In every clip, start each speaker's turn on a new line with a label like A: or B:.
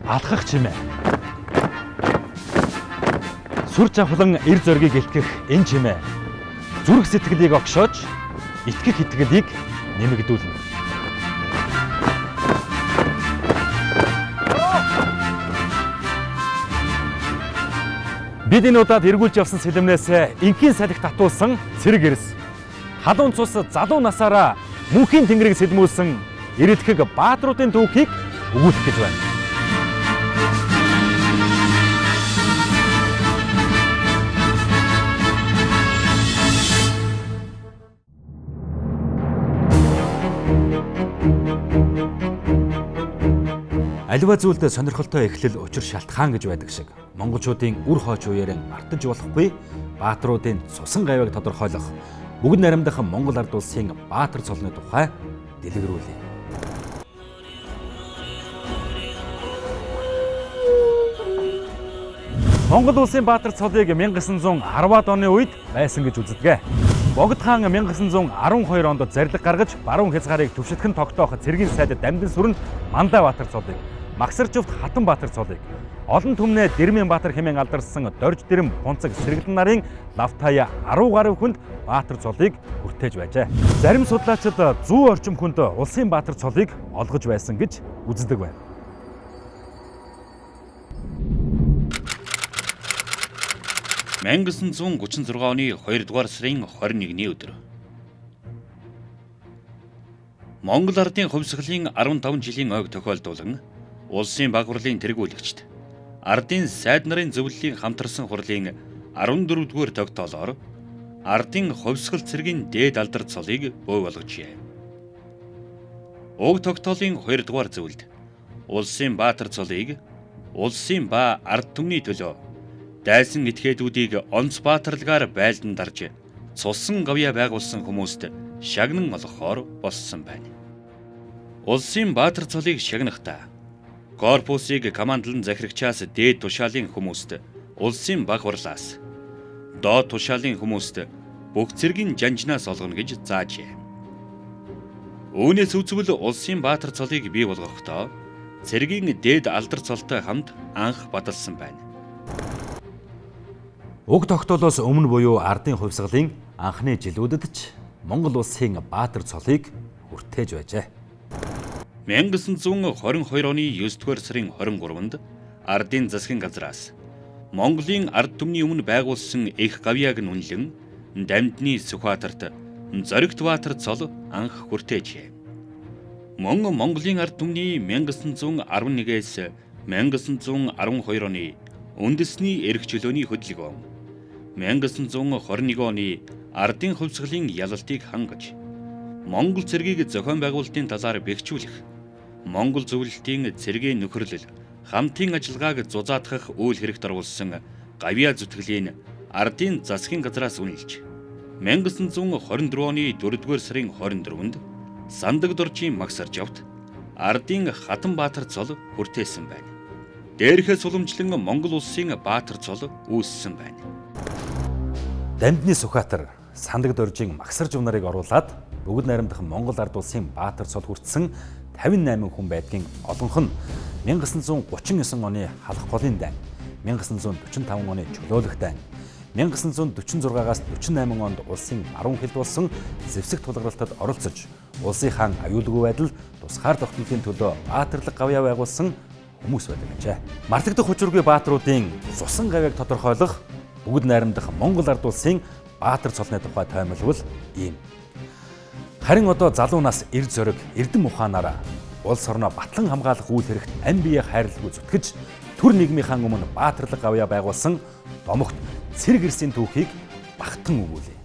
A: Алхах чимээ. Сүр жавхлан эр зоригийг илтгэх энэ чимээ зүрх сэтгэлийг огшоож, итгэх итгэлийг нэмэгдүүлнэ. Бид энэ удаад эргүүлж явсан сэлэмнээс инхийн салхи татуулсан цэрэг эрс, халуун цус залуу насаараа мөнхийн тэнгэрийг сэлмүүлсэн эрэлхэг баатруудын түүхийг өгүүлэх гэж байна. Аливаа зүйлд сонирхолтой эхлэл учир шалтгаан гэж байдаг шиг монголчуудын үр хойч үеэрэн мартаж болохгүй баатруудын цусан гавьяаг тодорхойлох бүгд наримдах Монгол ард улсын баатар цолны тухай дэлгэрүүлье. Монгол улсын баатар цолыг 1910-аад оны үед байсан гэж үздэг. Богд хаан 1912 онд зарлиг гаргаж баруун хязгаарыг төвшөлтөн тогтоох цэргийн сайд Дамдин сүрэнд Мандаа Баатар цолыг, Магсарживт Хатан Баатар цолыг, олон түмнээ Дэрмэн Баатар хэмээн алдарсан Дорж Дэрэм Хунцаг сэргэлэн нарын Лавтая 10 гаруй хүнд Баатар цолыг хүртээж байжээ. Зарим судлаачид 100 орчим хүнд улсын Баатар цолыг олгож байсан гэж үздэг байна.
B: 1936 оны 2 дугаар сарын 21-ний өдөр Монгол ардын хувьсгалын 15 жилийн ойг тохиолдуулан улсын баг хурлын тэргүүлэгчд ардын сайд нарын зөвлөлийн хамтарсан хурлын 14 дугаар тогтоолоор ардын хувьсгал цэргийн дээд алдар цолыг бий болгожээ. Уг тогтоолын 2 дугаар зөвлөлд улсын баатар цолыг улсын ба ард түмний төлөө дайсан этгээдүүдийг онц баатарлагаар байлдан дарж цусан гавьяа байгуулсан хүмүүст шагнан олгохоор болсон байна. Улсын баатар цолыг шагнахдаа корпусыг командлан захирагчаас дээд тушаалын хүмүүст улсын баг хурлаас, доод тушаалын хүмүүст бүх цэргийн жанжнаас олгоно гэж заажээ. Үүнээс үзвэл улсын баатар цолыг бий болгохдоо цэргийн дээд алдар цолтой хамт анх баталсан байна.
A: Уг тогтоолоос өмнө буюу ардын хувьсгалын анхны жилүүдэд ч Монгол улсын баатар цолыг хүртээж байжээ.
B: 1922 оны 9 дугаар сарын 23-нд ардын засгийн газраас Монголын ард түмний өмнө байгуулсан их гавьяаг нь үнэлэн Дамдны Сүхбаатарт Зоригт Баатар цол анх хүртээжээ. Мөн Монголын ард түмний 1911-ээс 1912 оны үндэсний эрх чөлөөний хөдөлгөөн, 1921 оны ардын хувьсгалын ялалтыг хангаж, Монгол цэргийг зохион байгуулалтын талаар бэхжүүлэх, Монгол зөвлөлтийн цэргийн нөхөрлөл, хамтын ажиллагааг зузаатгах үйл хэрэгт оруулсан гавьяа зүтгэлийн ардын засгийн газраас үнэлж, 1924 оны 4-р сарын 24-нд Сандаг доржийн Магсаржавт ардын Хатан Баатар цол хүртээсэн байна. Дээрхээс уламжлан Монгол улсын баатар цол үүссэн байна.
A: Дамдны Сүхбаатар Сандаг доржийн Магсаржив нарыг оруулаад бүгд найрамдах Монгол ард улсын баатар цол хүртсэн 58 хүн байдгийн олонх нь 1939 оны Халах голын дайн, 1945 оны Чөлөөлөх дайн, 1946-аас 48 онд улсын баруун хилд болсон зэвсэг тулгралтад оролцож улсынхаа аюулгүй байдал тусгаар тогтнолын төлөө баатарлаг гавьяа байгуулсан хүмүүс байдаг ажээ. Мартагдах хүчирхэг баатруудын цусан гавьяаг тодорхойлох бүгд найрамдах Монгол ард улсын баатар цолны тухай тоймлвол ийм. Харин одоо залуу нас эр зориг, эрдэм ухаанаараа улс орноо батлан хамгаалах үйл хэрэгт амь бие хайрлалгүй зүтгэж төр нийгмийнхаа өмнө баатарлаг гавьяа байгуулсан домогт цэрэг эрсийн түүхийг багтан өгүүлье.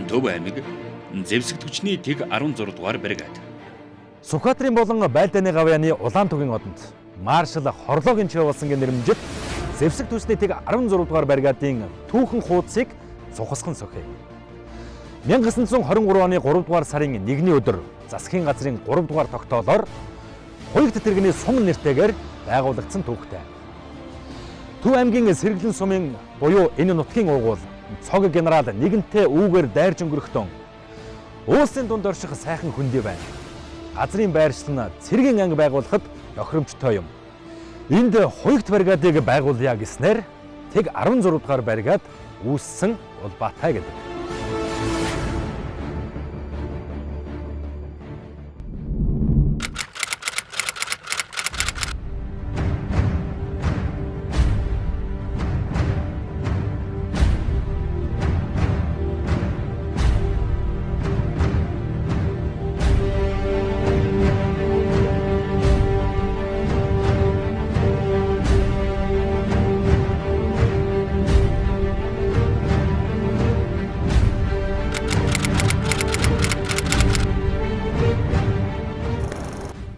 B: Төв аймаг зэвсэг түвшний тэг 16 дугаар бригад.
A: Сүхбаатарын болон Байлдааны гавьяаны улаан тугийн одонд маршал Хорлогийн чив болсон гэн нэрмжит зэвсэг түвшний тэг 16 дугаар бригадын түүхэн хуудсыг цухасхан сөхье. 1923 оны 3 дугаар сарын 1-ний өдөр засгийн газрын 3 дугаар тогтоолоор Хуйгт тэрэгний сум нэртэйгээр байгуулагдсан түүхтэй. Төв аймгийн сэргэлэн сумын буюу энэ нутгийн уугуул цог генерал нэгэнтээ үүгээр дайрж өнгөрөхдөн уулсын дунд орших сайхан хөндий байна. газрын байршил нь цэргийн анги байгуулахад тохиромжтой юм. Энд хуйгт бригадыг байгуулъя гэснээр тэг 16 дугаар бригад үүссэн улбаатай гэдэг.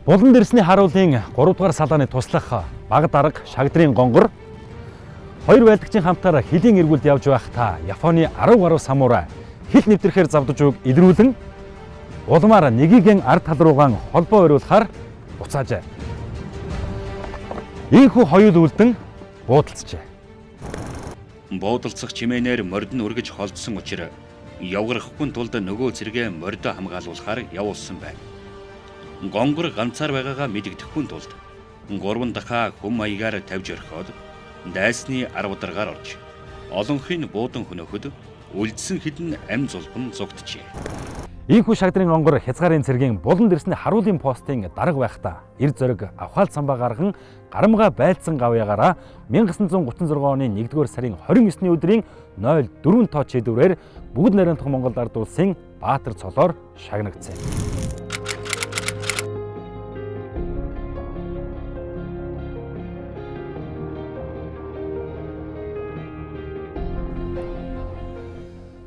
A: Булан дэрсний харуулын 3 дугаар салааны туслах баг дарга Шагдрын гонгор хоёр байлдагчийн хамтаар хилийн эргүүлд явж байхдаа Японы 10 гаруй самурай хил нэвтрэхээр завдаж уг илрүүлэн улмаар нэгийгэн ард тал руугаан холбоо ориулахаар буцаажээ. Ийхүү хоёул үлдэн буудалцжээ.
B: Буудалцах чимээнээр морд нь үргэж холдсон учир явгарахгүй тулд нөгөө зэрэгэ мордо хамгаалуулахаар явуулсан байна. Гонгор ганцаар байгаагаа мэдэгдэхгүй тулд 3 дахаа хүм маягаар тавьж орхиод дайсны 10 даргаар орж олонхын буудан хөнөөхөд үлдсэн хэдэн ам зулбан зугтжээ.
A: Ийхүү Шагдрын гонгор хязгаарын цэргийн булан дэрсний харуулын постын дарга байхдаа эр зориг авхаал самбаа гарган гарамгаа байлдсан гавьяагаараа 1936 оны 1-р сарын 29-ний өдрийн 04 тоо чийдвэрээр бүгд найрамдах Монгол ард улсын Баатар цолоор шагнагдсан.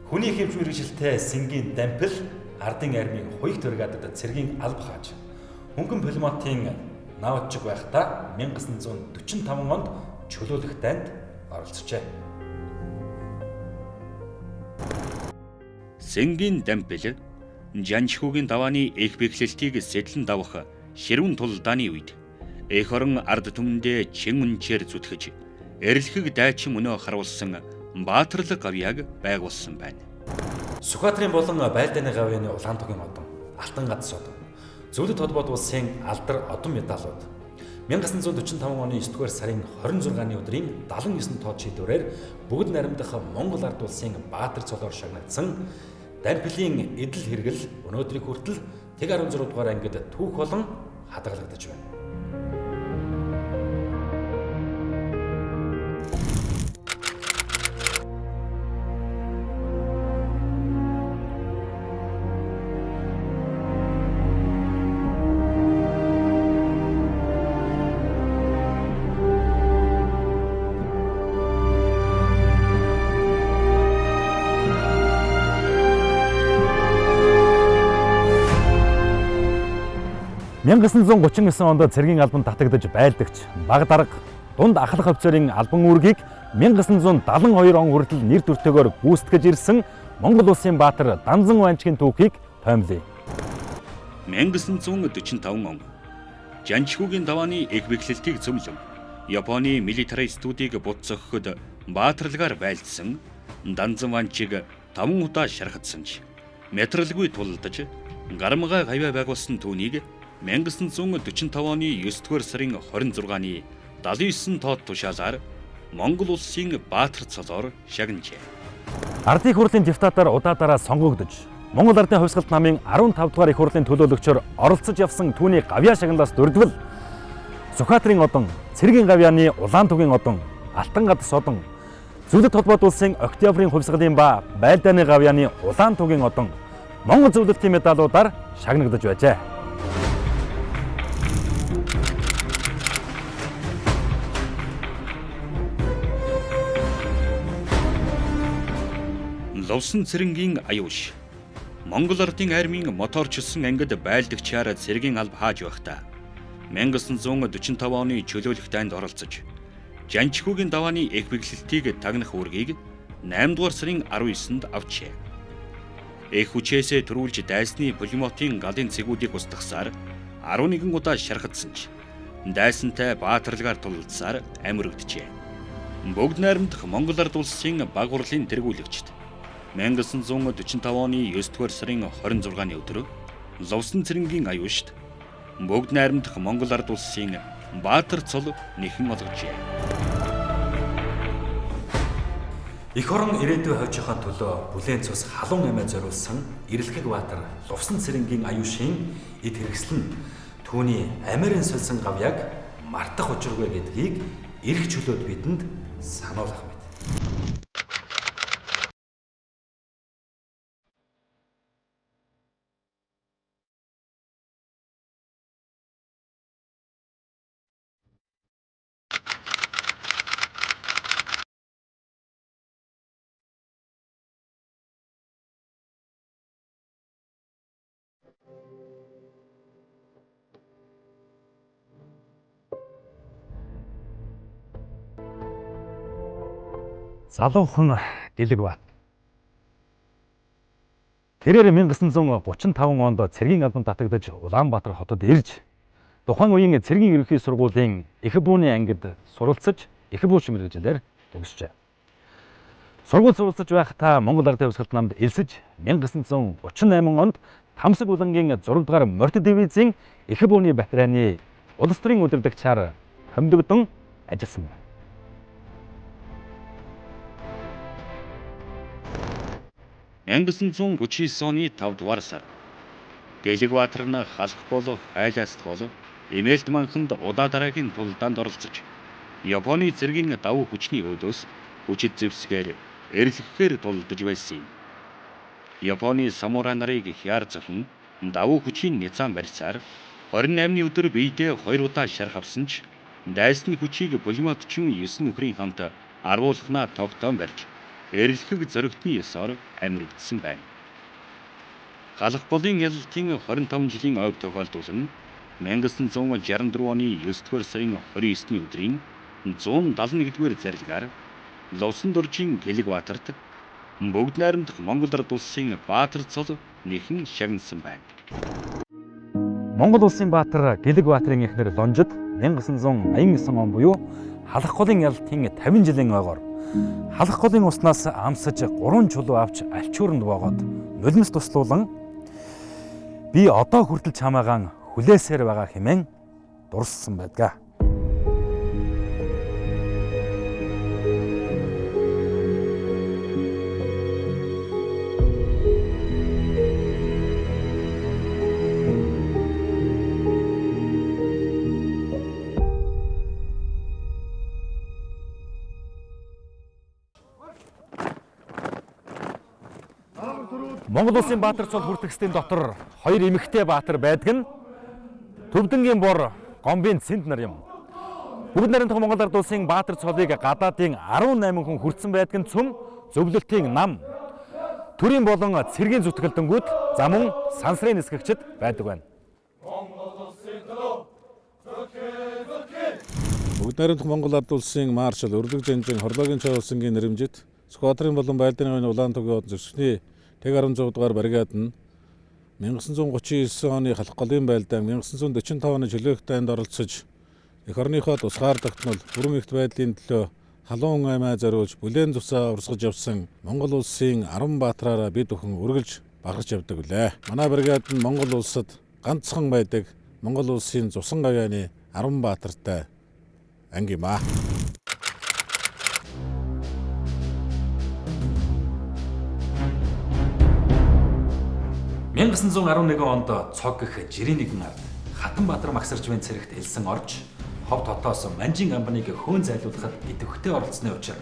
A: Хүний хэмж мэргэжилтэй Сэнгийн дампил ардын армийн хуйгт бригадад цэргийн алба хааж хөнгөн пулемотын наавчиг байхдаа 1945 онд чөлөөлөх дайнд оролцжээ.
B: Сэнгийн дампил Жанчхүүгийн давааны эх бэхлэлтийг сэтлэн давах ширүүн тулдааны үед эх орон ард түмэндээ чин үнчээр зүтгэж эрэлхэг дайчин мөнөө харуулсан баатарлаг гавьяаг байгуулсан байна.
A: Сүхбаатарын болон Байлдааны гавьяаны Улаантугийн одон, Алтан гац одон, Зөвлөд холбоот улсын алдар одон медалууд 1945 оны 9-р сарын 26-ны өдрийн 79 тоо шийдвэрээр бүгд найрамдах Монгол ард улсын Баатар цолоор шагнагдсан дампилын эдэл хэрэгэл өнөөдрийг хүртэл тэг 16 дугаар ангид түүх болон хадгалагдаж байна. 1939 онд цэргийн албанд татагдаж байлдагч баг дарга дунд ахлах офицерын албан үүргийг 1972 он хүртэл нэр төртөөгөөр гүйцэтгэж ирсэн Монгол улсын баатар Данзан Ванчгийн түүхийг тоомлоё.
B: 1945 он Жанчхүүгийн давааны эх бэхлэлтийг цөмлөн Японы милитаристуудыг буцахад баатарлагаар байлдсан Данзан Ванчиг 5 удаа шархадсан ч метралгүй тулалдаж гарамгай гавьяа байгуулсан түүнийг 1945 оны 9-р сарын 26-ны 79 тоод тушаалаар Монгол улсын Баатар цолоор шагнажээ.
A: Ардын их хурлын депутатаар удаадаараа сонгогдож, Монгол Ардын хувьсгалт намын 15 дугаар их хурлын төлөөлөгчөөр оролцож явсан түүний гавьяа шагналаас дурдвал Сүхбаатарын одон, Цэргийн гавьяаны Улаантугийн одон, Алтан гадас одон, Зөвлөд холбоот улсын Октябрийн хувьсгалын ба Байлдааны гавьяаны Улаантугийн одон, Монгол зөвлөлтийн медалуудаар шагнагдаж байжээ.
B: Ловсон цэрэнгийн аюуш Монгол Ардын армийн моторчилсан ангид байлдагчаар цэргийн алба хааж байхдаа 1945 оны чөлөөлөх дайнд оролцож Жанчхүүгийн давааны эх бэглэлтийг тагнах үүргийг 8 дугаар сарын 19-нд авчээ. Эх хүчээсээ төрүүлж дайсны пулемотын галын цэгүүдийг устгасаар 11 удаа шархадсан ч дайсантай баатарлагаар тулалдсаар амирэгджээ. Бүгд найрамдах Монгол Ард улсын баг хурлын тэргүүлэгчд 1945 оны 9 дугаар сарын 26-ны өдөр Лувсан Цэрэнгийн аюушт бүгд найрамдах Монгол ард улсын Баатар цол нэхэн олгожээ.
A: Эх орон ирээдүйн хожийнхоо төлөө бүлээн цус халуун амиа зориулсан Эрэлхэг Баатар Лувсан Цэрэнгийн аюушийн эд хэрэгсэл нь түүний амиарын сольсон гавьяаг мартах учиргүй гэдгийг эрх чөлөөд бидэнд сануулах мэт. Залуухан Дэлэг Баат. Тэрээр 1935 онд цэргийн албанд татагдаж Улаанбаатар хотод ирж тухайн үеийн цэргийн ерөнхий сургуулийн их бууны ангид суралцаж их бууч мэргэжлээр төгсжээ. Сургууль суралцаж байхдаа Монгол Ардын хувьсгалт намд элсэж 1938 онд Тамсаг улангийн 6 дугаар морьт дивизийн их бууны батарейны улс төрийн удирдагчаар хомдогдон ажилласан байна.
B: 1939 оны 5 дугаар сар Гэлэг Баатар нь халах бол айласт бол Эмээлт манханд удаа дараагийн тулдаанд оролцож Японы цэргийн давуу хүчний өөдөөс хүчит зэвсгээр эрэлхэхээр тулдаж байсан юм. Японы самурай нарыг хяар зохин давуу хүчийн нязаан барьсаар 28-ны өдөр биедээ 2 удаа шарх авсан ч дайсны хүчийг пулеметчин 9 нөхрийн хамт арвуулахнаа тогтоон барьж эрэлхэг зоригтны ёсоор амирэгдсэн байна. Халах болын ялалтын 25 жилийн ойг тохиолдол нь 1964 оны 9 дугаар сарын 29-ний өдрийн 171-р зарилгаар Лувсан доржийн Гэлэг Баатарт бүгд найрамдах Монгол ард улсын Баатар цол нэхэн шагнасан байна.
A: Монгол улсын Баатар Гэлэг Баатарын эхнэр Лонжид 1989 он буюу Халах голын ялалтын 50 жилийн ойгоор Халах голын уснаас амсаж 3 чулуу авч альчууранд боогод нулимс туслуулан би одоо хүртэл чамаагаан хүлээсээр байгаа хэмээн дурссан байдаг. Монгол улсын Баатар цол хүртэгсдийн дотор хоёр эмэгтэй баатар байдаг нь Төвдөнгийн бор Гомбын цэнд нар юм. Бүгд найрамдах Монгол ард улсын Баатар цолыг гадаадын 18 хүн хүртсэн байдаг нь цөм зөвлөлтийн нам төрийн болон цэргийн зүтгэлдэнгүүд за мөн сансрын нисгэгчд байдаг байна.
C: Бүгд найрамдах Монгол ард улсын маршал Өрлөг Жанжин Хорлоогийн Чойбалсангийн нэрэмжит Сүхбаатарын болон Байлдааны улаан тугийн зөксний Тэг 16 дугаар бригад нь 1939 оны Халах голын байлдаан 1945 оны чөлөөх дайнд оролцож эх орныхоо тусгаар тогтнол бүрэн эрхт байдлын төлөө халуун аймаа зориулж бүлээн цусаа урсгаж явсан Монгол улсын 10 баатраараа бид бүхэн үргэлж бахарч явдаг үлээ. Манай бригад нь Монгол улсад ганцхан байдаг Монгол улсын цусан гавьяаны 10 баатартай анги юм аа.
A: Мянга 1911 онд цог гэх жирийн нэгэн ард Хатанбаатар Магсаржвын цэрэгт элсэн орж хов тотоос Манжин амбныг хөөн зайлуулахад идэвхтэй оролцсны учир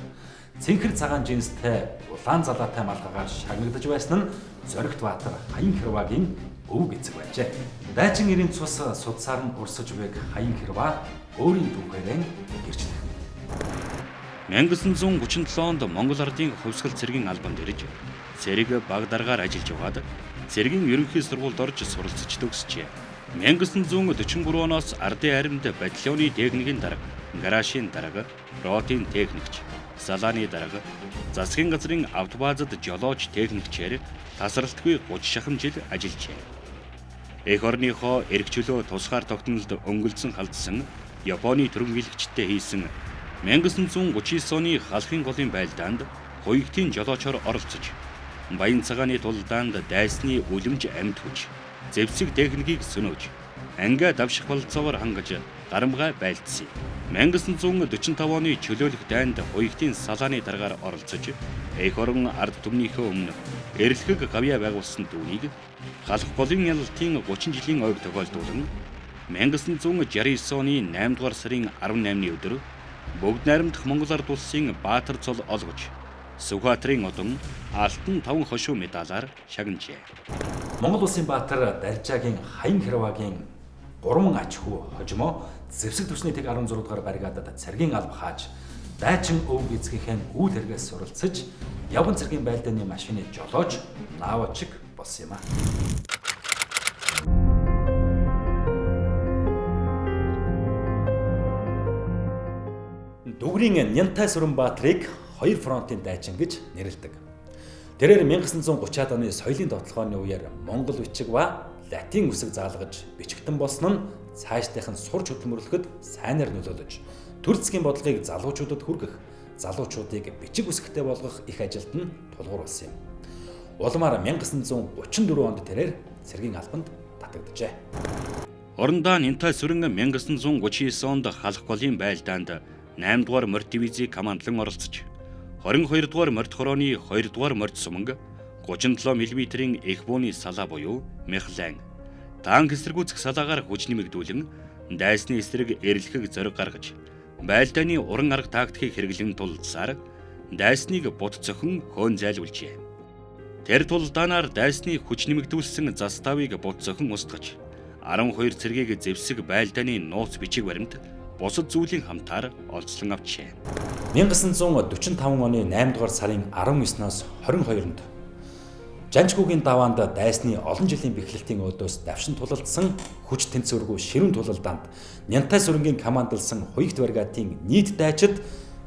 A: цэнхэр цагаан жинстэй улаан залаатай малгайгаар шагнагдаж байсан нь Зоригт Баатар Хаян Хэрваагийн өвөг эцэг байжээ. Дайчин эрийн цус судсаар нь урсаж байг Хаян Хэрваа өөрийн түүхээрээ гэрчлэх мэт.
B: 1937 онд Монгол ардын хувьсгал цэргийн албанд ирж цэрэг баг даргаар ажиллаж байгаад цэргийн ерөнхий сургуульд орж суралцж төгсжээ. 1943 оноос ардын аримд батальоны техникийн дарга, гаражийн дарга, ротын техникч, салааны дарга, засгийн газрын автобазад жолооч техникчээр тасралтгүй 30 шахам жил ажиллажээ. Эх орныхоо эрх чөлөө тусгаар тогтнолд өнгөлдсөн халдсан Японы төрөнгөлөгчтэй хийсэн 1939 оны Халахын голын байлдаанд хуягтын жолоочоор оролцож Баян цагааны тулдаанд дайсны үлэмж амьд хүч зэвсэг техникийг сөнөөж, ангиа давших бололцоогоор хангаж гарамгай байлдсан юм. 1945 оны чөлөөлөх дайнд Хуягтын салааны даргаар оролцож, эх орон ард түмнийхээ өмнө эрэлхэг гавьяа байгуулсан түүнийг Халах голын ялалтын 30 жилийн ойг тохиолдуулан 1969 оны 8 дугаар сарын 18-ны өдөр бүгд найрамдах Монгол Ард Улсын Баатар цол олгож, Сүхбаатарын одон алтан 5 хошуу медалаар шагнажээ.
A: Монгол Улсын Баатар Даржаагийн Хаян Хэрвагийн 3 ач хүү хожимо зэвсэг түвшний тэг 16 дугаар бригадад цэргийн алба хааж, дайчин өвөг эцгийнхээ үйл хэрэгээс суралцаж, явган цэргийн байлдааны машины жолооч, наавчиг болсон юм а. Дүгрийн Нянтай Сүрэнбаатрыг хоёр фронтын дайчин гэж нэрлэдэг. Тэрээр 1930-ад оны соёлын довтлогооны үеэр монгол бичиг ба латин үсэг заалгаж бичгтэн болсон нь цаашдынх нь сурч хөдөлмөрлөхөд сайнаар нөлөөлөж, төр засгийн бодлогыг залуучуудад хүргэх, залуучуудыг бичиг үсгтэй болгох их ажилд нь тулгуур болсон юм. Улмаар 1934 онд тэрээр цэргийн албанд татагджээ.
B: Орондоо Нянтай Сүрэн 1939 онд Халах голын байлдаанд 8 дугаар морь дивизийг командлан оролцож, 22 дугаар морьт хорооны 2 дугаар морьт суманг 37 мм-ийн эх бууны салаа буюу мехлайн танк эсэргүүцэх салаагаар хүч нэмэгдүүлэн дайсны эсрэг эрэлхэг зориг гаргаж, байлдааны уран арга тактикийг хэрэглэн тулалдсаар дайсныг бут цохин хөөн зайлуулжээ. Тэр тулалдаанаар дайсны хүч нэмэгдүүлсэн заставыг бут цохин устгаж, 12 цэргийг зэвсэг байлдааны нууц бичиг баримт бусад зүйлийн хамтаар олзлон авчээ.
A: 1945 оны 8 дугаар сарын 19-наас 22-нд Жанжгүүгийн даваанд дайсны олон жилийн бэхлэлтийн өөдөөс давшин тулалдсан хүч тэнцвэргүй ширүүн тулалдаанд Нянтай Сүрэнгийн командалсан Хуягт бригадын нийт дайчид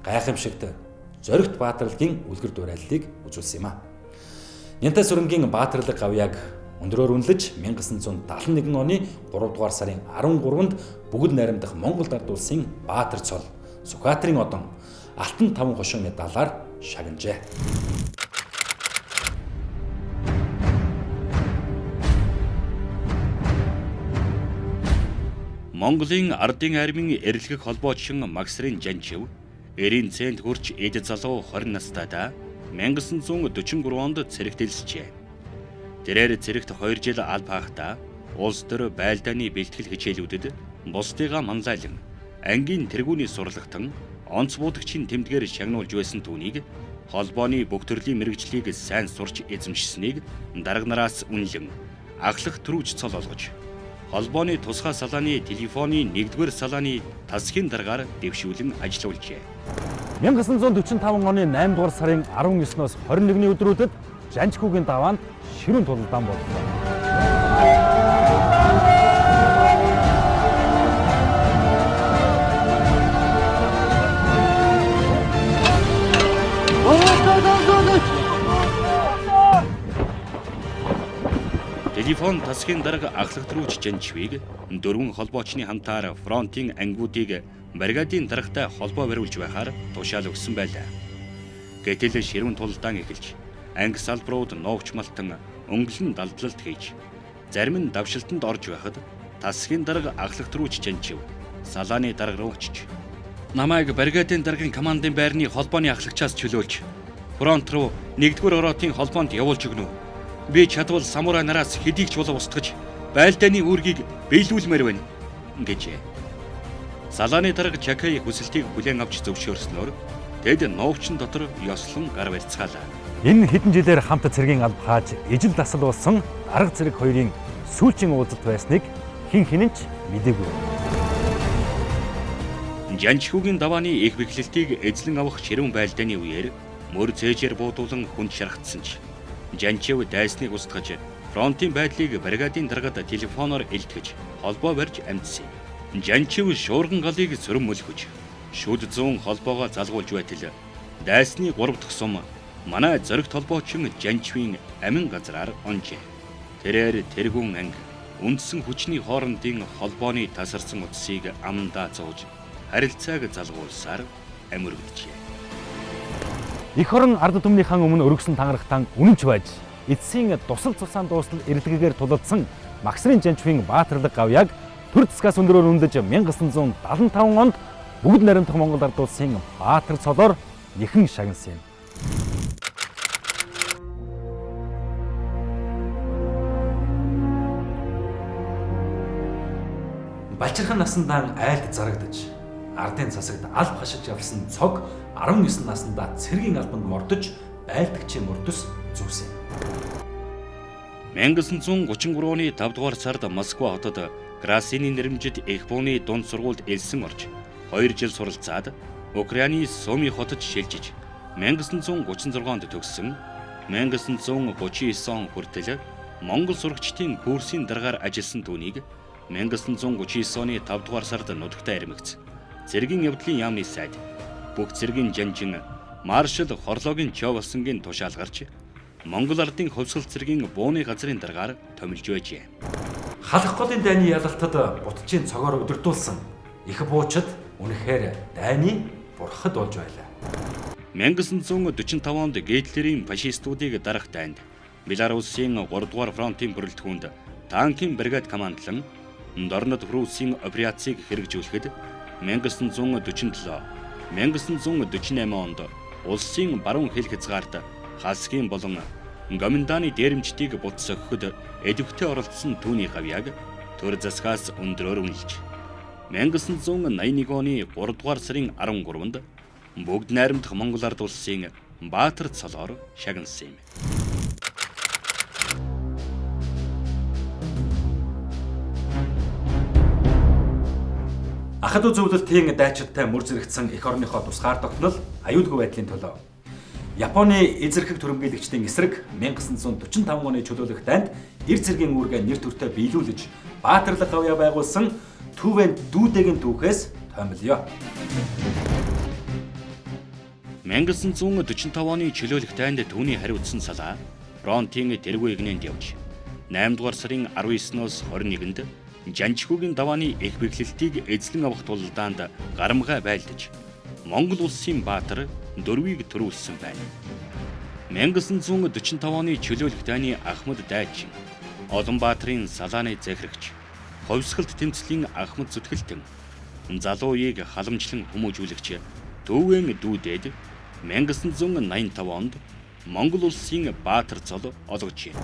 A: гайхамшигт зоригт баатарлагын үлгэр дуурайллыг үзүүлсэн юм а. Нянтай Сүрэнгийн баатарлаг гавьяаг өндрөөр үнэлж 1971 оны 3 дугаар сарын 13-нд бүгд найрамдах Монгол Ард Улсын Баатар цол Сүхбаатарын одон алтан 5 хошуу медалаар шагнажээ.
B: Монголын ардын армийн эрэлхэг холбоочин Магсрын Жанчив 90 цент хүрч эд залуу 20 настайдаа 1943 онд цэрэгт элсжээ. Тэрээр цэрэгт 2 жил алба хахдаа улс төр байлдааны бэлтгэл хичээлүүдэд бусдыгаа манлайлан ангийн тэргүүний сурлагтан онц буудагчийн тэмдгээр шагнуулж байсан түүнийг холбооны бүх төрлийн мэргэжлийг сайн сурч эзэмшсэнийг дарга нараас үнэлэн ахлах түрүүч цол олгож, холбооны тусгай салааны телефоны 1-р салааны тасгийн даргаар дэвшүүлэн ажиллуулжээ.
A: 1945 оны 8 дугаар сарын 19-ноос 21-ний өдрүүдэд Жанжгүүгийн даваанд ширүүн тулалдаан боллоо.
B: Телефон тасгийн дарга ахлах түрүүч Жанчвыг дөрвөн холбоочны хамтаар фронтын ангиудыг бригадын даргатай холбоо бариулж байхаар тушаал өгсөн байлаа. Гэтэл ширүүн тулалдаан эхэлж, анги салбарууд нуувч малтан өнгөлн далдлалт хийж, зарим нь давшилтанд орж байхад тасгийн дарга ахлах түрүүч Жанчив салааны дарга руу очиж, намайг бригадын даргын командын байрны холбооны ахлагчаас чөлөөлж, фронт руу 1-р оротын холбоонд явуулж өгнө. Би чадвал самурай нараас хэдийг ч болов устгаж, байлдааны үүргийг биелүүлмээр байна гэжээ. Салааны дарга Чакай хүсэлтийг хүлээн авч зөвшөөрснөөр тэд нуувчин дотор ёслон гар барьцгаалаа.
A: Энэ хэдэн жилээр хамт цэргийн алба хааж ижил дасал болсон арга зэрэг хоёрын сүүлчийн уулзалт байсныг хэн хинэн ч мдээгүй.
B: Жанжгүүгийн давааны их бэхлэлтийг эзлэн авах ширүүн байлдааны үеэр мөр цээжээр буудуулан хүнд шархтсан ч Жанчив дайсныг устгаж, фронтын байдлыг бригадын даргад телефоноор элтгэж, холбоо барьж амжсан. Жанчив шуурган галыг сөрөм мөлхөж, шүд зүүн холбоогоо залгуулж байтал дайсны 3 дахь сум манай зоригт холбоочин Жанчвийн амин газраар онжээ. Тэрээр тэргүүн анги үндсэн хүчний хоорондын холбооны тасарсан утсыг амандаа зууж, харилцааг залгуулсаар амирэгджээ.
A: Эх орон ард түмнийхэн өмнө өргөсөн тангарагтан үнэнч байж, эцсийн дусал цусаан дуустал эрэлхэгээр тулалдсан Магсрын Жанчвын баатарлаг гавьяаг төр засгаас өндөрөөр үнэлж 1975 онд бүгд найрамдах Монгол ард улсын баатар цолоор нэхэн шагнасан юм. Балчирхан насандаа айлд зарагдаж, ардын засагт алба хашиж явсан цог 19 наснда цэргийн албанд мордож байлдагчийн мөрдөс зүүсэн.
B: 1933 оны 5 дугаар сард Москва хотод Красины нэрэмжит их бууны дунд сургуульд элсэн орж 2 жил суралцаад Украины Суми хотод шилжиж 1936 онд төгссөн. 1939 он хүртэл Монгол сурагчдын курсын даргаар ажилласан түүнийг 1939 оны 5 дугаар сард нутагтаа ирмэгц цэргийн явдлын яамны сайд бүх цэргийн жанжин маршал Хорлогийн Чойбалсангийн тушаал гарч Монгол ардын хувьсгал цэргийн бууны газрын даргаар томилж байжээ.
A: Халах голын дайны ялалтад бутжийн цогоор удирдуулсан их буучид үнэхээр дайны бурхад болж байлаа.
B: 1945 онд Гитлерийн фашистуудыг дарах дайнд Беларусын 3 дугаар фронтын бүрэлдэхүүнд танкийн бригад командлан Дорнод Пруссийн операцийг хэрэгжүүлэхэд 1947 1948 онд улсын баруун хил хязгаарт хасгийн болон Гоминданы дээрэмчдийг бут сохиход идэвхтэй оролцсон түүний гавьяаг төр засгаас өндрөөр үнэлж 1981 оны 3 дугаар сарын 13-нд бүгд найрамдах Монгол ард улсын баатар цолоор шагнасан юм.
A: Ахад зөвлөлтийн дайчидтай мөр зэрэгцсэн эх орныхоо тусгаар тогтнол аюулгүй байдлын төлөө Японы эзэрхэг төрөмгийлэгчдийн эсрэг 1945 оны чөлөөлөх дайнд эр цэргийн үүргээ нэр төртөө биелүүлж баатарлаг гавьяа байгуулсан Түвэн дүүдэгийн түүхээс томилё.
B: 1945 оны чөлөөлөх дайнд түүний хариуцсан салаа фронтын тэргүй эгнээнд явж 8 дугаар сарын 19-ноос 21-нд Жанчхүүгийн давааны их бэхлэлтийг эзлэн авах тулалдаанд гарамгай байлдаж Монгол улсын баатар дөрвийг төрүүлсэн байна. 1945 оны чөлөөлөх дайны Ахмад дайчин, Улаанбаатарын салааны захирагч, хувьсгалт тэмцлийн Ахмад зүтгэлтэн, залуу үеийг халамжлан хүмүүжүүлэгч Төвөн дүүдэд 1985 онд Монгол улсын баатар цол олгожээ.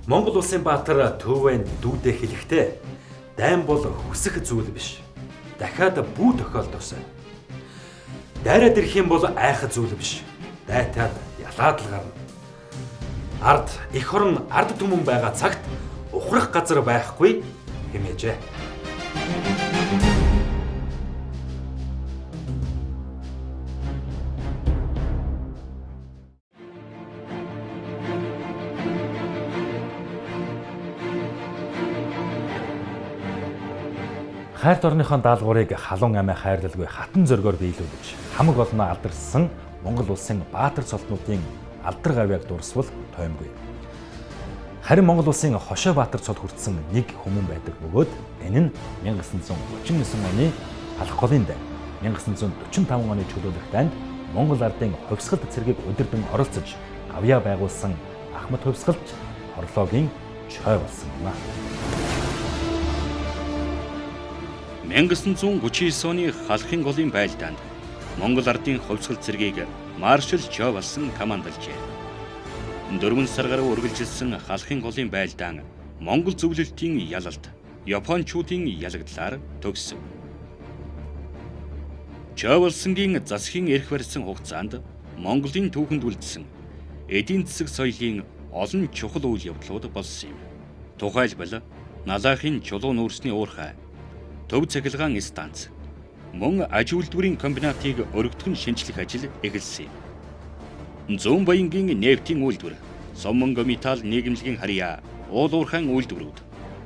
A: Монгол улсын баатар Төвөн дүүдээ хэлэхдээ дайн бол хүсэх зүйл биш. Дахиад бүү тохиолдосой. Дайраад ирэх юм бол айх зүйл биш. Дайтаад ялаад л гарна. Ард эх орон ард түмэн байгаа цагт ухрах газар байхгүй хэмээжээ. Хайрт орныхон даалгаврыг халуун амиа хайрлалгүй хатан зөргөөр биелүүлж хамаг олноо алдарсан Монгол улсын баатар цолтнуудын алдар гавьяаг дурсвал тоймгүй. Харин Монгол улсын хошой баатар цол хүртсэн нэг хүмүүн байдаг бөгөөд энэ нь 1939 оны Халах голын дайн, 1945 оны чөлөөлөх дайнд Монгол ардын хувьсгалт цэргийг удирдан оролцож гавьяа байгуулсан Ахмад хувьсгалч Хорлогийн Чой болсон юм а.
B: 1939 оны Халахын голын байлдаанд Монгол ардын хувьсгал цэргийг маршал Чойбалсан командалжээ. 4 сар гаруй үргэлжилсэн Халахын голын байлдаан Монгол зөвлөлтийн ялалт, Япончуудын ялагдлаар төгсөв. Чойбалсангийн засгийн эрх барьсан хугацаанд Монголын түүхэнд үлдсэн эдийн засаг соёлын олон чухал үйл явдлууд болсон юм. Тухайлбал Налаахын чулуу нүүрсний уурхай, Төв цахилгаан станц, мөн аж үйлдвэрийн комбинатыг өргөтгөн шинжлэх ажил эхэлсэн юм. Зүүн Баянгийн нефтийн үйлдвэр, Соммонго металл нийгэмлэгийн харьяа, уул уурхайн үйлдвэрүүд,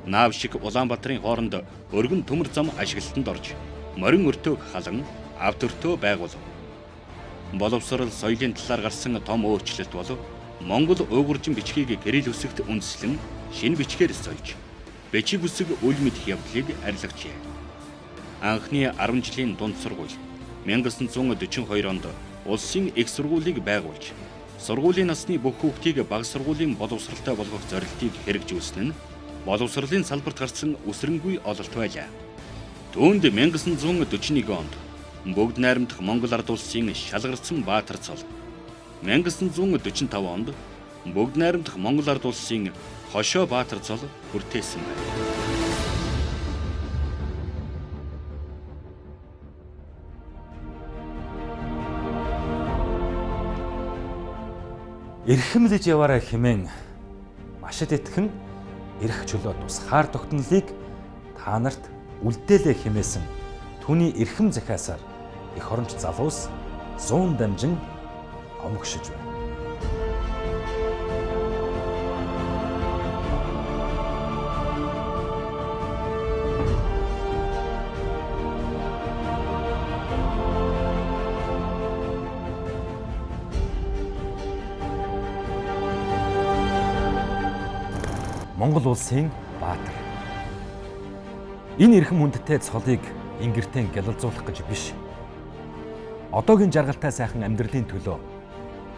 B: Наав шиг Улаанбаатарын хооронд өргөн төмөр зам ашиглалтанд орж, морин өртөөг халан автөртөө байгуулав. Боловсрол соёлын талаар гарсан том өөрчлөлт бол Монгол уйгуржин бичгийг кирилл үсэгт үндэслэн шинэ бичгээр сольж, бичиг үсэг үл мэдэх явдлыг арилгажээ. Анхны 10 жилийн дунд сургууль 1942 онд улсын их сургуулийг байгуулж, Сургуулийн насны бүх хүүхдийг баг сургуулийн боловсралтай болгох зорилтыг хэрэгжүүлсэн нь боловсролын салбарт гарсан өсрөнгүй ололт байлаа. Түүнд 1941 онд бүгд найрамдах Монгол ард улсын шалгарсан баатар цол, 1945 онд бүгд найрамдах Монгол ард улсын хошоо баатар цол хүртээсэн байна.
A: Эрхэмлэж яваарай хэмээн машид итгэн эрх чөлөө тусгаар тогтнолыг та нарт үлдээлээ хэмээсэн түүний эрхэм захиасаар эх оронч залуус 100 дамжин омогшиж байна. Монгол улсын баатар. Энэ эрхэм хүндтэй цолыг ингэртэн гялалзуулах гэж биш. Одоогийн жаргалтай сайхан амьдралын төлөө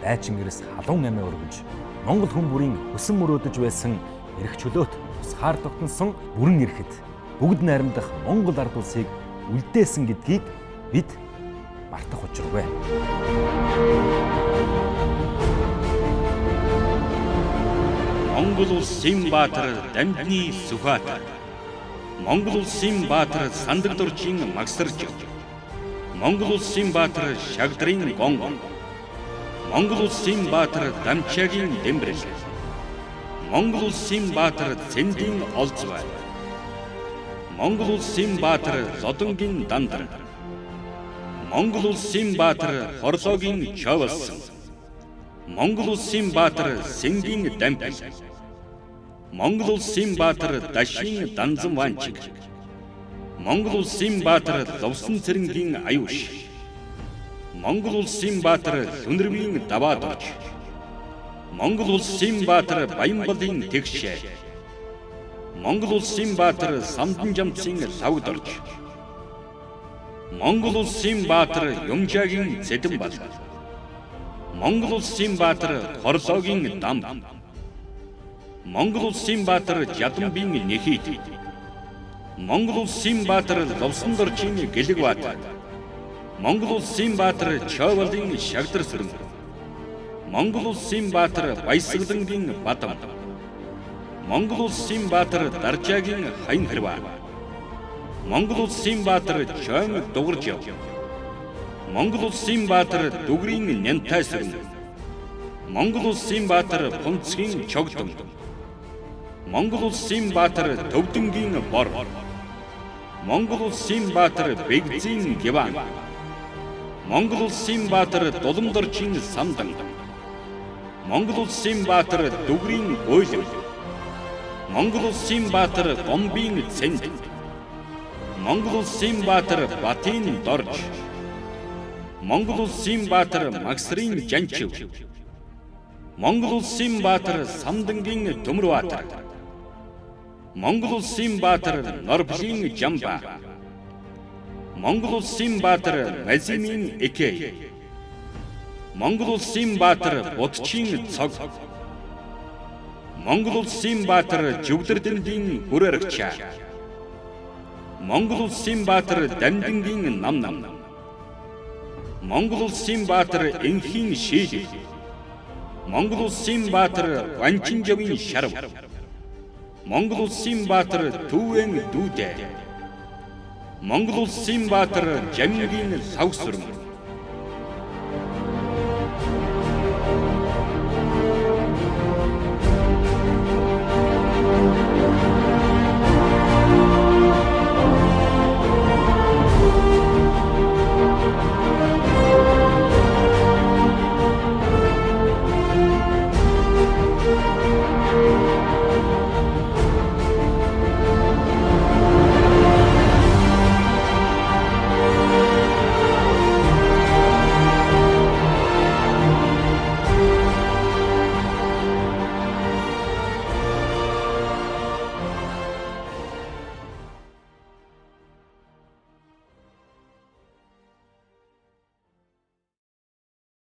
A: дайчин эрс халуун амиа өргөж Монгол хүн бүрийн хөсөн мөрөөдөж байсан эрх чөлөөт тусгаар тогтносон бүрэн эрхэд бүгд найрамдах Монгол ард улсыг үлдээсэн гэдгийг бид мартах учиргүй.
B: Монгол улсын баатар Дамдны Сүхбаатар. Монгол улсын баатар Сандагдоржийн Магсаржав. Монгол улсын баатар Шагдрын Гон. Монгол улсын баатар Дамчаагийн Дэмбэрэл. Монгол улсын баатар Цэндийн Олзбай. Монгол улсын баатар Лодонгийн Дандар. Монгол улсын баатар Хорлоогийн Човлсон. Монгол улсын баатар Сэнгийн Дампил. Монгол улсын баатар Дашийн Данзанванчиг. Монгол улсын баатар Лувсан Цэрэнгийн Аюуш. Монгол улсын баатар Лүнэрвийн Даваадорж. Монгол улсын баатар Баянбалын Тэгшээ. Монгол улсын баатар Самдан Жамцын Лавгдорж. Монгол улсын баатар Юмжаагийн Цэдэнбал. Монгол улсын баатар Хорлоогийн Дамб. Монгол улсын баатар Жадамбын Нэхийт. Монгол улсын баатар Лувсандоржийн Гэлэгбаатар. Монгол улсын баатар Чойволын Шагдар сүрэн. Монгол улсын баатар Баясгалангийн Бадам. Монгол улсын баатар Даржаагийн Хаян Хэрваа. Монгол улсын баатар Чойн Дугаржав. Монгол улсын баатар Дүгрийн Нянтай сүрэн. Монгол улсын баатар Пунцгийн Чогдом. Монгол улсын баатар Төвдөнгийн Бор. Монгол улсын баатар Бэгзийн Геван. Монгол улсын баатар Дуламдоржийн Самдан. Монгол улсын баатар Дүгрийн Гойлон. Монгол улсын баатар Гомбын Цэнд. Монгол улсын баатар Батын Дорж. Монгол улсын баатар Магсрын Жанчив. Монгол улсын баатар Самдангийн Төмөрбаатар. Монгол улсын баатар Норблийн Жамба. Монгол улсын баатар Мазимын Экей. Монгол улсын баатар Будчийн Цог. Монгол улсын баатар Жүглэрдэндийн Хүрэрэгчаа. Монгол улсын баатар Дамдингийн Нам Нам. Монгол улсын баатар Энхийн Шийлэг. Монгол улсын баатар Ванчинжавын Шарв. Монгол улсын баатар Түүвэн Дүүдэ. Монгол улсын баатар Жамингийн Лавсүрэн.